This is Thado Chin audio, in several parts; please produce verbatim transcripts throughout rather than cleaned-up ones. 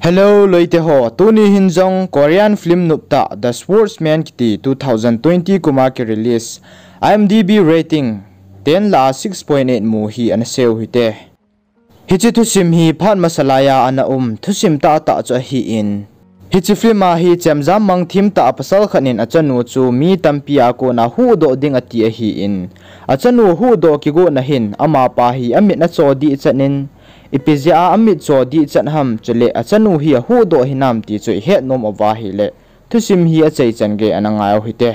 Hello loite ho, tuni hin jong Korean film noptah The Sportsman kiti two thousand twenty kum a ki release, IMDb rating ten lah a six point eight mu hi ana sei u hite. Hiche thusim hi phat masa laiya ana um thusim tahtah chu ahin, hiche film a hi chemjam mangthim tah a pasal khat in achanu chu mi tampi a kona huhdoh ding ati ahin, achanu huhdoh kigotna hin amapa hi amit acho dihchan in, ipi jeh a amit cho dihchan ham chule achanu hi ahuhdoh hinam ti chu ihet nom uva ahile, thusim hi achaichan gei ana ngai u hite.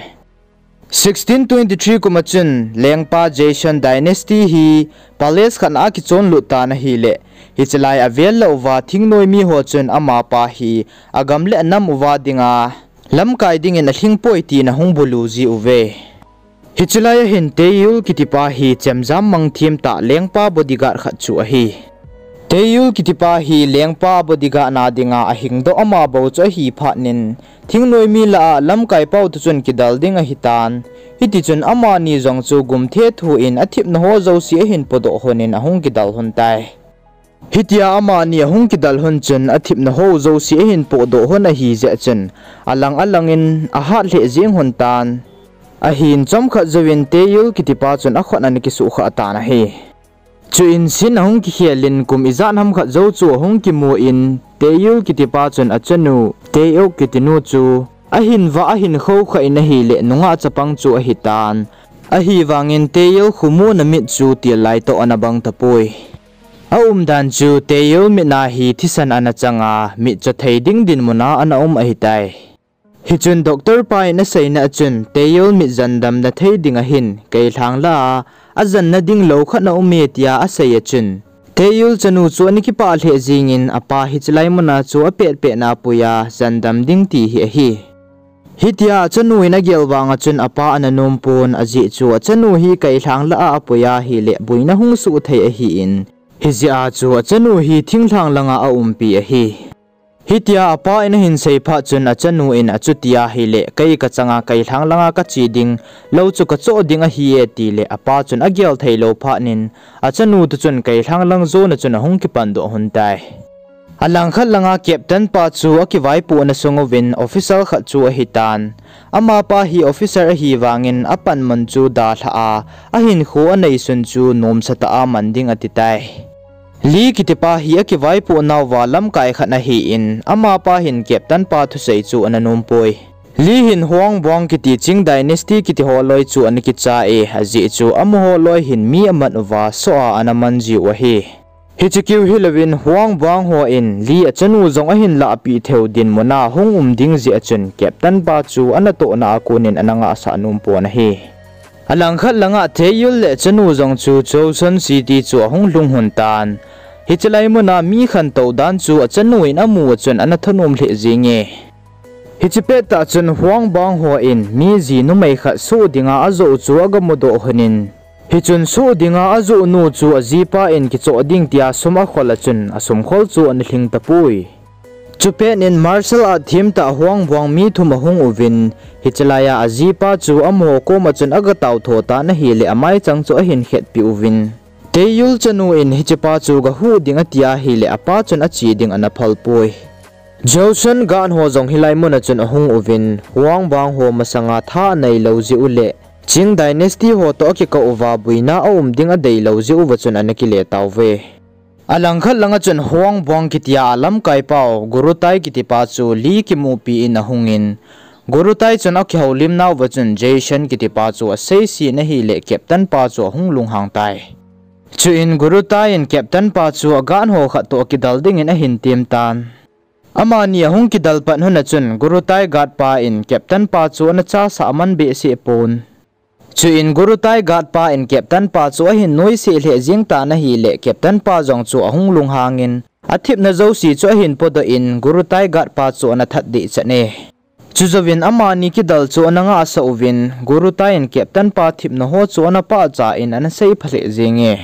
Sixteen twenty-three kum a chun lengpa Joseon dynasty hi palace khat a kichonlut tan ahile, hiche lai avel lah uva thingnoi mi ho chun amapa hi agam le anam uva dinga lamkai dingin alhingpoi tin ahung bulu ji uve. Hiche lai a hin Taeyeol kitipa hi chemjam mangthim tah lengpa bodyguard khat chu ahi. Taeyeol kitipa hi lengpa bodyguard na dinga ahingdoh ama bou chu ahi phat in, thingnoi mi lah a lamkai pau toh chun kidal ding ahitan. Hitichun amani jong chu gumthe thu in athepna ho jouse ahin podoh lhon in ahung kidal lhon tai. Hitia amani ahung kidal lhon chun athepna ho jouse ahin podoh lhon ahi jeh chun, alang alang in ahat lheh jeng lhon tan. Ahin chomkhat jouvin Taeyeol kitipa chun akhut ana kisuhkhah tan ahi. Chuin scene ahung kikhel in kum ijat ham khat jou chu ahung kimu in Taeyeol kitipa chun achanu Tae-ok kitinu chu ahin vah ahin khoukhah in ahile nungah chapang chu ahitan. Ahivangin Taeyeol khomu na mit chu til lai toh ana bang tapoi. Aumdan chu Taeyeol mit a hi thisan ana chang a, mit chothei ding dinmun a ana um ahitai. Hichun doctor pa in aseina a chun Taeyeol mit jandamna thei ding ahin, keilhang lah a ajanna ding lou khat ana um e tia asei a chun, Taeyeol chanu chu ana kipah lheh jengin apa hiche lai mun a chu apetpet na apui a jandam ding ti hi ahi. Hitia achanu in agel vang a chun apa ana nom pon, ajeh chu achanu hi keilhang lah a apui ahile boina hung suh thei ahin, hijeh a chu achanu hi thinglhang langa aumpi ahi. Hitia apa in ahin sei phat chun achanu in achuti ahile kei kachanga keilhang langa kache ding, lou chu kachoh ding ahi e tile apa chun agel theilou phat in achanu toh chun keilhang lang jona chun ahung kipandoh lhon tai. Alangkhat langa captain pa chu akivaipohna sung uvin officer khat chu ahitan. Amapa hi officer ahivangin apanmun chu dalhah a, ahinkho aneisun chu nomsatah a man ding atitai. Lee kitipa hi akivaipoh nauva lamkai khat ahin, amapa hin captain pa thusei chu ana nompoi. Lee hin Hwang Bong kiti Qing dynasty kiti ho loi chu ana kicha e, ajeh chu amaho loi hin mi amat uva soh a ana man jiu ahi. Hiche keu hilouvin Hwang Bong ho in Lee achanu jong ahin lahpeh theiu dinmun a hung um ding jeh a chun captain pa chu anatohna a konin ana ngahsah nompon ahi. Alangkhat langa Taeyeol le achanu jong chu Chosun City chu ahung lhung lhon tan. Hiche lai muna mi khantou dan chu achanu in amu a chun ana thanom lheh jenge. Hiche pettah chun Hwang Bong ho in mi ji numei khat soh dinga ajoh chu agamudoh lhonin, hichun soh dinga ajoh nu chu ajipa in kichoh ding tia sum akhol a chun asumkhol chu ana lhing tapoi. Chupet in martial art themtah Hwang Bong mi thum ahung uvin, hiche laiya ajipa chu amaho koma chun agataotho tan ahile amaichang chu ahin khetpeh uvin, Taeyeol chanu in hichepa chu gahuh ding ati ahile apa chun ache ding ana phalpoi. Joseon guard ho jong hilai muna chun ahung uvin, Hwang Bong ho masanga tha aneilou jeh u le Qing dynasty ho toh akikah uva boina aum ding adeilou jeh uva chun ana kile tauve. Alangkhat langa chun Hwang Bong kitia alamkaipau Guru Tae kitipa chu Lee kimupi in ahungin, Guru Tae chun akihoulimnauva chun Joseon kitipa chu aseise in ahile captain pa chu ahung lunghang tai. Chuin Guru Tae in captain pa chu a guard ho khat toh akidal dingin ahin tem tan. Amani ahung kidal pat lhon a chun Guru Tae guard pa in captain pa chu ana chasah aman behseh pon. Chuin Guru Tae guard pa in captain pa chu ahin noise lheh jeng tan ahile captain pa jong chu ahung lunghangin, athepna jouse chu ahin podoh in Guru Tae guard pa chu ana that dehchan e. Chujouvin amani kidal chu ana ngahsah uvin, Guru Tae in captain pa thepna ho chu ana pahcha in ana seipha lheh jenge.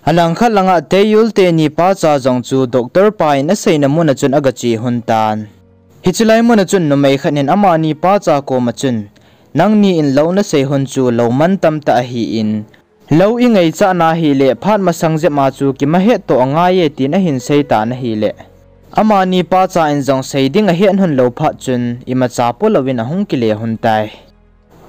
Alangkhat langa Taeyeol teni pacha jong chu doctor pa in aseina muna chun agache lhon tan. Hiche lai muna chun numei khat in amani pacha koma chun, nangni in lou nasei lhon chu lou mantam tah ahin, lou ingaichat na hile phat masang jep a chu kimahet toh angai e tin ahin seitan ahile, Amani pacha in jong sei ding ahet lhon lou phat chun imacha polouvin ahung kile lhon tai.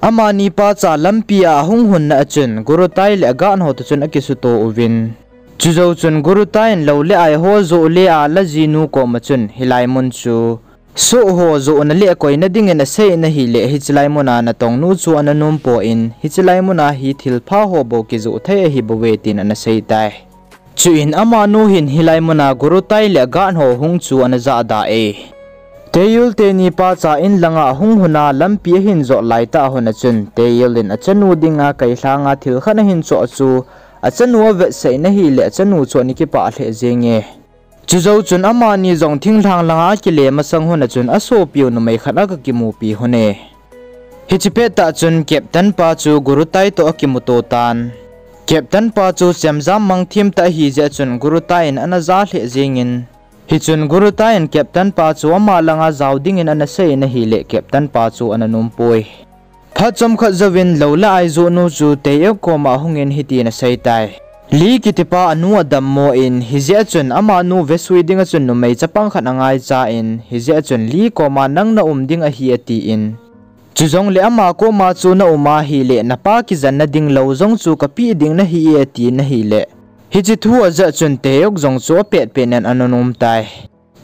Amani pacha lampi a ahung lhon na a chun Gurutai le aguard ho toh chun akisuto uvin. Chujou chun Gurutai in lou le ai ho joh le a la jinu koma chun hilai mun chu soh ho johna le koina dingin asei in ahile, hiche lai muna natong nu chu ana nom poi, hiche lai muna hi thilpha ho bou kijoh thei ahi bouve tin ana sei tai. Chuin amanu hin hilai muna Gurutai le aguard ho hung chu ana jahda e. Teiyul teni pacha in langa ahung lhon a lampi ahin jot laitah lhon a chun Teiyul in achanu dinga kailhanga thil khat ahin choh chu achanu avetsah in ahile achanu chu ana kipah lheh jenge. Chujou chun amani jong thinglhang langa akile masang lhon a chun asopiu numei khat aga kimupi lhon e. Hiche pettah chun Captain pa chu Gurutai toh akimuto tan. Captain pa chu chemjam mangthim tah ahijeh chun Gurutai in ana ja lheh jengin. Hichun Gurutai in Captain pa chu ama langa jao dingin ana sei in ahile Captain pa chu ana nompoi. Phat chomkhat jouvin lou le ai johnu chu Teiyuk koma ahungin hitin asei tai. Lee kitipa anu adammo in, hijeh chun amanu vesui dinga chun numei chapang khat angaichan, hijeh chun Lee koma nang na um ding ahi atin. Chujongle ama koma chu na um ahile napa kijenna ding lou jong chu kapeh ding nahi e atin ahile, hiche thu ajah chun Teiyuk jong chu apetpet in ana nom tai.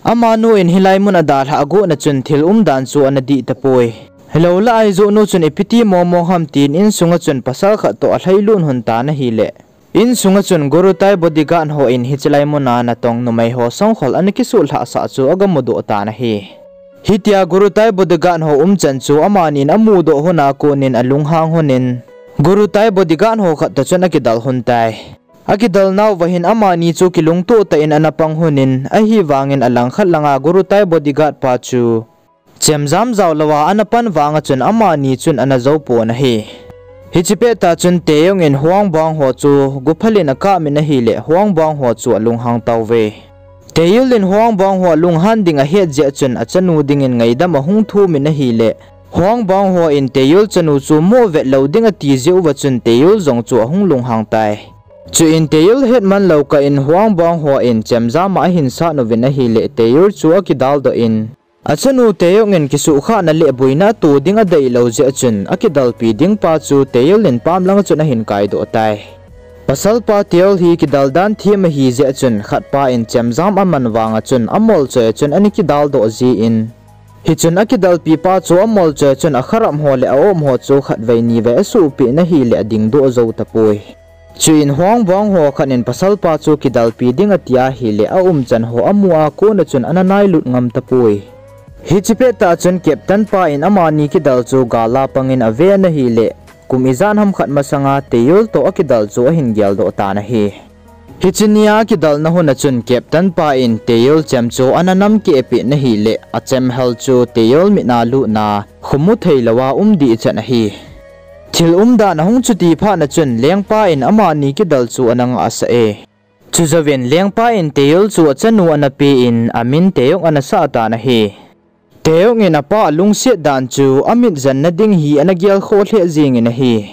Amanu in hilai mun adalhah agotna chun thil umdan chu ana dih tapoi. Hilou le ai johnu chun ipi ti mongmong ham tin insunga chun pasal khat toh alhailut lhon tan ahile, insunga chun Gurutai bodyguard ho in hiche lai muna natong numei ho songkhol ana kisutlhah sah chu aga mudoh tan ahi. Hitia Gurutai bodyguard ho umchan chu amanin amudoh lhona konin alunghang lhonin, Gurutai bodyguard ho khat toh chun akidal lhon tai. Akidal nauva hin amani chu kilungtoh tah in ana pang lhonin, ahivangin alangkhat langa Gurutai bodyguard pa chu chemjam jao louva ana pan vanga chun amani chun ana joupon ahi. Hiche pettah chun Teiyuk in Huang Bong ho chu guphalin akap in ahile Huang Bong ho chu alunghang tauve. Teiyul in Huang Bong ho alunghan ding ahet jeh chun achanu dingin ngaidam ahung thum in ahile, Huang Bong ho in Teiyul chanu chu moh vet lou ding ati jeh uva chun Teiyul jong chu ahung lunghang tai. Chuin Teiyul hetman lou kah in Huang Bong ho in chemjam a ahin sat uvin ahile Teiyul chu akidaldoh in, achanu Teiyuk in kisuhkhahna le boina ato ding adeilou jeh chun akidalpi ding pa chu Teiyul in pam langa chun ahin kaidoh tai. Pasalpa Teiyul hi kidal dan them ahi jeh chun khatpa in chemjam aman vanga chun amolchoi a chun ana kidaldoh jin, hichun akidalpi pa chu amolchoi a chun akharap ho le aom ho chu khatvei nivei asuhpeh in ahile adingdoh jou tapoi. Chuin Huang Bong ho khat in pasalpa chu kidalpi ding ati ahile aumchan ho amu a kona chun ana nailut ngam tapoi. Hiche pettah chun Captain pa in amani kidal chu gal a pangin ave in ahile, kum ijat ham khat masanga Teiyul toh akidal chu ahin geldoh tan ahi. Hiche nia akidalna hun a chun Captain pa in Teiyul chem chu ana namkeh peh in ahile, achem hel chu Teiyul mit a lut a khomu theilou a um dih chan ahi. Thil umdan ahung chuti phat a chun lengpa in amani kidal chu ana ngahsah e. Chujouvin lengpa in Teiyul chu achanu ana pe in amin Teiyuk ana sah tan ahi. Teiyuk in apa alungset dan chu amit jenna ding hi ana gelkhoh lheh jengin ahi.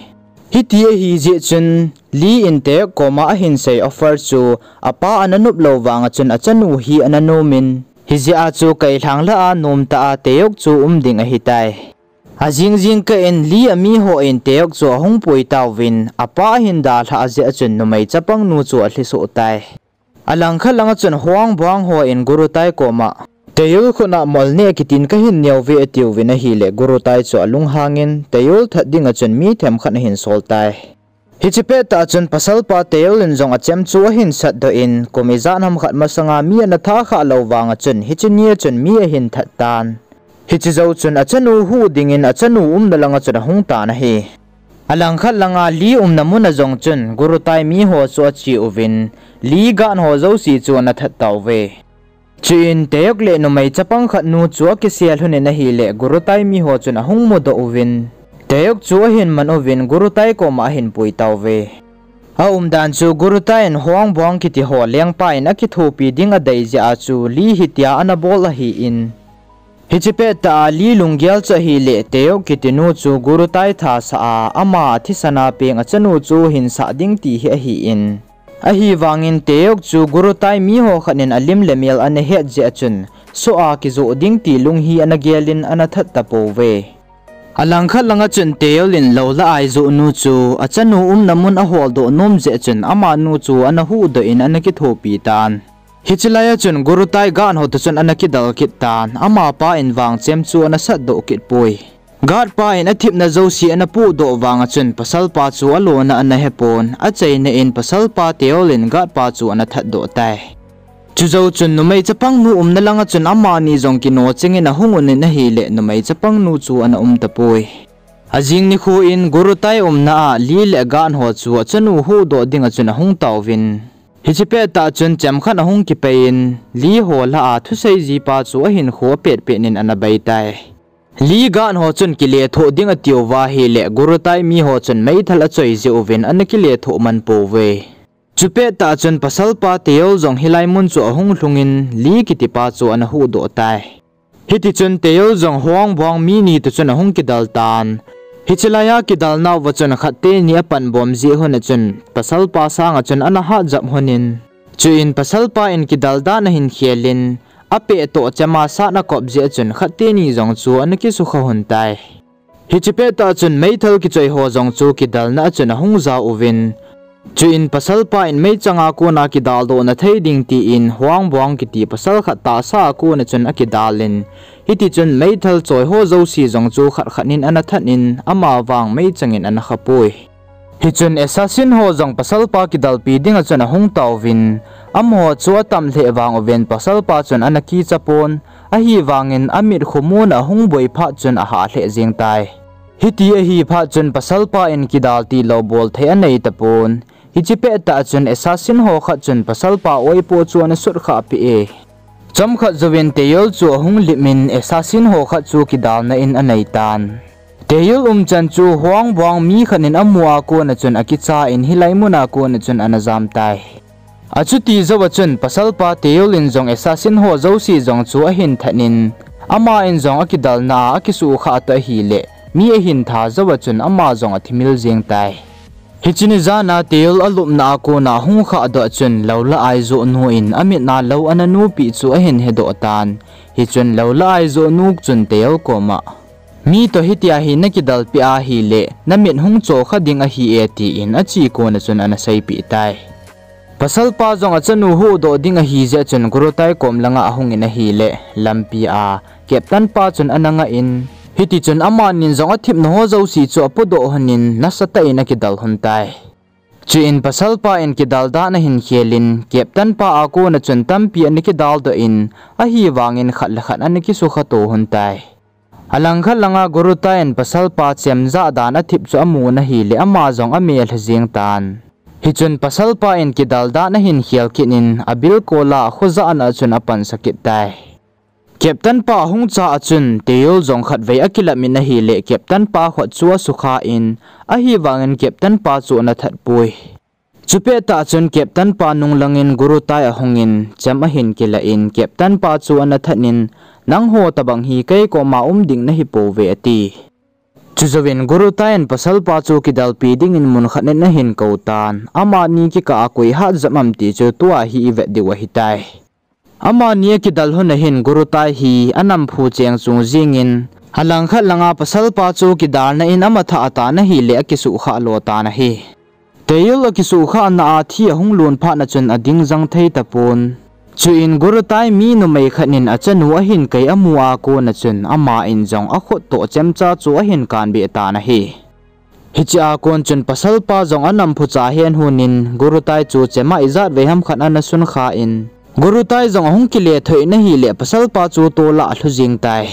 Hiti ahi jeh chun Lee in Teiyuk koma ahin sei offer chu apa ana nop lou vanga chun achanu hi ana nomin, hijeh a chu kailhang lah a nomtah a Teiyuk chu um ding ahitai. Ajing jingkah in Lee ami ho in Teiyuk chu ahung pui tauvin, apa ahin dalhah jeh a chun numei chapang nu chu alhisoh tai. Alangkhat langa chun Huang Bong ho in Gurutai koma, Teiyul khut a mol neh kitin kahin neove atiuvin ahile Gurutai chu alunghangin Teiyul that dinga chun mi themkhat ahin sol tai. Hiche pettah chun pasalpa Teiyul in jong achem chu ahin satdoh in, kum ijat ham khat masanga mi ana tha khah lou vanga chun hiche nia chun mi ahin that tan. Hiche jou chun achanu huh dingin achanu umna langa chun ahung tan ahi. Alangkhat langa Lee umna muna jong chun Gurutai mi ho chu ache uvin, Lee guard ho jouse chu ana that tauve. Chuin Teiyuk le numei chapang khat nu chu akisel lhonin ahile Gurutai mi ho chun ahung mudoh uvin, Teiyuk chu ahin man uvin Gurutai koma ahin pui tauve. Aumdan chu Gurutai in Huang Bong kiti ho lengpa in akithopi ding adei jeh a chu Lee hitia ana bol ahin, hiche pettah a Lee lunggel chu ahile Teiyuk kiti nu chu Gurutai thasah a ama athisan a peng achanu chu hinsah ding ti hi ahin, Ahivangin Taeyeol chu Gurutai miho khat in alim le mel ana het jeh a chun, soh a kijoh ding ti lung hi ana gel in ana that tapouve. Alangkhat langa chun Taeyeol in Lola Aijoh nu chu achanu umna mun aholdoh nom jeh a chun amanu chu ana huhdoh in ana kithopi tan. Hiche lai a chun Gurutai guard ho toh chun ana kidal kit tan, amapa in vang chem chu ana satdoh kit poi. Guard pa in athepna jouse ana pohdoh vang a chun pasalpa chu alona ana hepon, achaina in pasalpa Taeyeol in guard pa chu ana thatdoh tai. Chujou chun numei chapang nu umna langa chun amani jong kino chengin ahung un in ahile numei chapang nu chu ana um tapoi. Ajing nikho in Gurutai umna a Lee le guard ho chu achanu huhdoh dinga chun ahung tauvin, hiche pettah chun chemkhat ahung kipei in, Lee ho lah a thusei jipa chu ahinkho apetpet in ana beitai. Lee guard ho chun kilethoh ding atiuva ahile Gurutai miho chun meithal achoi jeh uvin ana kilethoh man pouve. Chupettah chun pasalpa Taeyeol jong hilai mun chu ahung lhungin Lee kitipa chu ana huhdoh tai. Hitichun Taeyeol jong Hwang Bwang mi ni toh chun ahung kidal tan. Hiche laiya kidalnauva chun khatteni apanbom jeh hun a chun pasalpa sanga chun ana hatjap hun in, chuin pasalpa in kidal dan ahin khel in, apehtoh chema sat akop jeh a chun khatteni jong chu ana kisukha hun tai. Hiche pettah chun meithal kichoi ho jong chu kidalna a chun ahung jao uvin, chuin pasalpa in meichanga kona kidaldohna thei ding tin Hwang Bwang kiti pasal khat tahsa a kona chun akidal in, hitichun meithal choi ho jouse jong chu khat khat in ana that in amavang meichangin ana khapoi. Hichun assassin ho jong pasalpa kidalpi dinga chun ahung tauvin, amaho chu atam lheh vang uvin pasalpa chun ana kicha pon, ahivangin amit khomuna ahung boi phat chun ahah lheh jeng tai. Hiti ahi phat chun pasalpa in kidal tilou bol thei anei tapon. Hiche pettah chun assassin ho khat chun pasalpa oipoh chu ana sutkhah peh e. Chomkhat jouvin Taeyeol chu ahung lim in assassin ho khat chu kidalna in anei tan. Taeyeol umchan chu Hwang Bwang mi khat in amu a kona chun akicha in hilai muna kona chun ana jam tai. Achuti jouva chun pasalpa Taeyeol in jong assassin ho jouse jong chu ahin that in, ama in jong akidalna a akisuhkhah toh ahile mi ahin tha jouva chun ama jong athimil jeng tai. Hiche ni jana Taeyeol alupna a kona hung khahdoh chun Lola Aijoh nu in amitna lou ana nupeh chu ahin hedoh tan. Hichun Lola Aijoh nu chun Taeyeol koma, mi toh hitia hi nakidalpeh ahile namit hung chokha ding ahi e tin ache kona chun ana seipeh tai. Pasalpa jong achanu huhdoh ding ahi jeh chun Gurutai kom langa ahung in ahile, lampi a captain pa chun ana ngah in, hitichun amanin jong athepna ho jouse chu apodoh lhon in nasatah in akidal lhon tai. Chuin pasalpa in kidal dan ahin khel in captain pa a kona chun tampi ana kidaldoh in, ahivangin khat le khat ana kisukha to lhon tai. Alangkhat langa Gurutai in pasalpa chemjah dan athep chu amun ahile ama jong amel lha jeng tan. Hichun pasalpa in kidal dan ahin khel kit in abilkol a khojahna a chun apansa kit tai. Captain pa ahung cha a chun Taeyeol jong khatvei akilap in ahile captain pa khut chu asukha in, ahivangin captain pa chu ana that poi. Chupettah chun captain pa nunglangin Gurutai ahungin chem ahin kilah in captain pa chu ana that in, nangho tobang hi kei koma um ding nahipouve ati. Chujouvin Gurutai in pasalpa chu kidalpi dingin mun khat in ahin kou tan, amani kikah a koi hatjep am ti chu tua hi ivet diu ahitai. Amani akidal lhon ahin Gurutai hi anamphu cheng chung jengin, alangkhat langa pasalpa chu kidalna in amathah atan ahile akisuhkhah lo tan ahi. Taeyeol akisuhkhahna a thi ahung lon phatna chun ading jang thei tapon. Chuin Gurutai mi numei khat in achanu ahin kai amu a kona chun ama in jong akhut toh chemcha chu ahin kanbeh tan ahi. Hichea kon chun pasalpa jong anamphu cha hen hunin Gurutai chu chema ijat vei ham khat ana sunkha in, Gurutai jong ahung kile thoh in ahile pasalpa chu tola alhu jeng tai.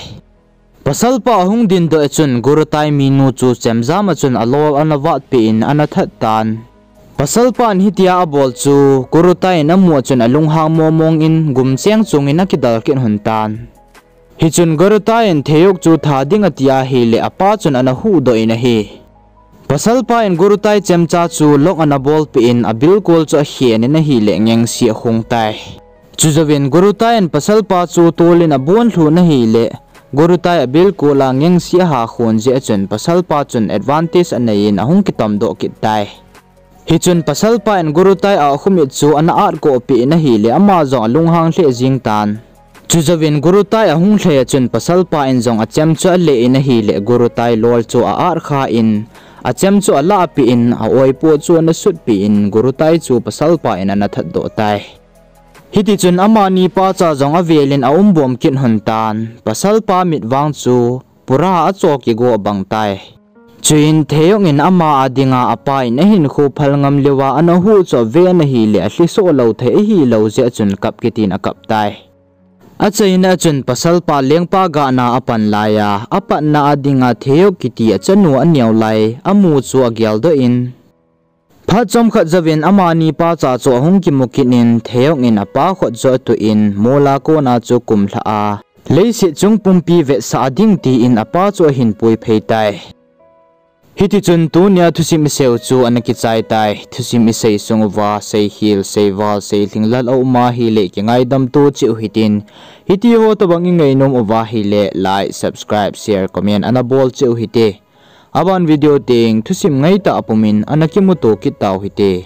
Pasalpa ahung dindoh chun Gurutai minu chu chemjam a chun alol ana vatpeh in ana that tan. Pasalpan hitia abol chu Gurutai in amu a chun alunghang momong in gumcheng chungin akidal kit lhon tan. Hichun Gurutai in Taeyeol chu tha ding ati ahile apa chun ana huhdoh in ahi. Pasalpa in Gurutai chemcha chu lock ana bolpeh in abilkol chu akhen in ahile ngengse akhong tai. Chujouvin Gurutai in pasalpa chu tolin abon lhun ahile, Gurutai abilkol a ngengse aha khon jeh a chun pasalpa chun advantage anei in ahung kitomdoh kit tai. Hichun pasalpa in Gurutai a khumit chu ana at koh peh in ahileh ama jong alunghang lheh jing tan. Chujouvin Gurutai ahung lhai a chun pasalpa in jong achem chu ale in ahileh Gurutai lol chu a-at kha in, achem chu alah peh in, a-oipoh chu ana sutpeh in Gurutai chu pasalpa in ana thatdoh tai. Hitichun amani pacha jong avelin aumbom kit lhon tan, pasalpa mit vang chu pura acho kigo bang tai. Chuin Theyong in ama a dinga apa in ahinkho phal ngam leuva ana huh chu ave in ahileh alhisoh lou thei ahilou jeh chun kap kitin akap tai. Achaina a chun pasalpa lengpa gahna apan laiya, apatna a dinga Theyong kiti achanu aneo lai amu chu ageldoh in, phat chomkhat jouvin amani pacha chu ahung kimu kit in Theyong in apa khut chu atuh in, mol a kona chu kumlhah a, leiset chung pumpi vetsah ding tin apa chu ahin puiphei tai. Hitichun tunia thusim iseiu chu ana kichai tai. Thusim isei sung uva seikhel, seival, seilhinglel aum ahileh kingaidam to cheh u hitin, hitiho tobang ingainom uva ahileh like, subscribe, share, comment ana bol cheh u hite. Aban video teng thusim ngaitah pumin ana kimuto kit tau hite.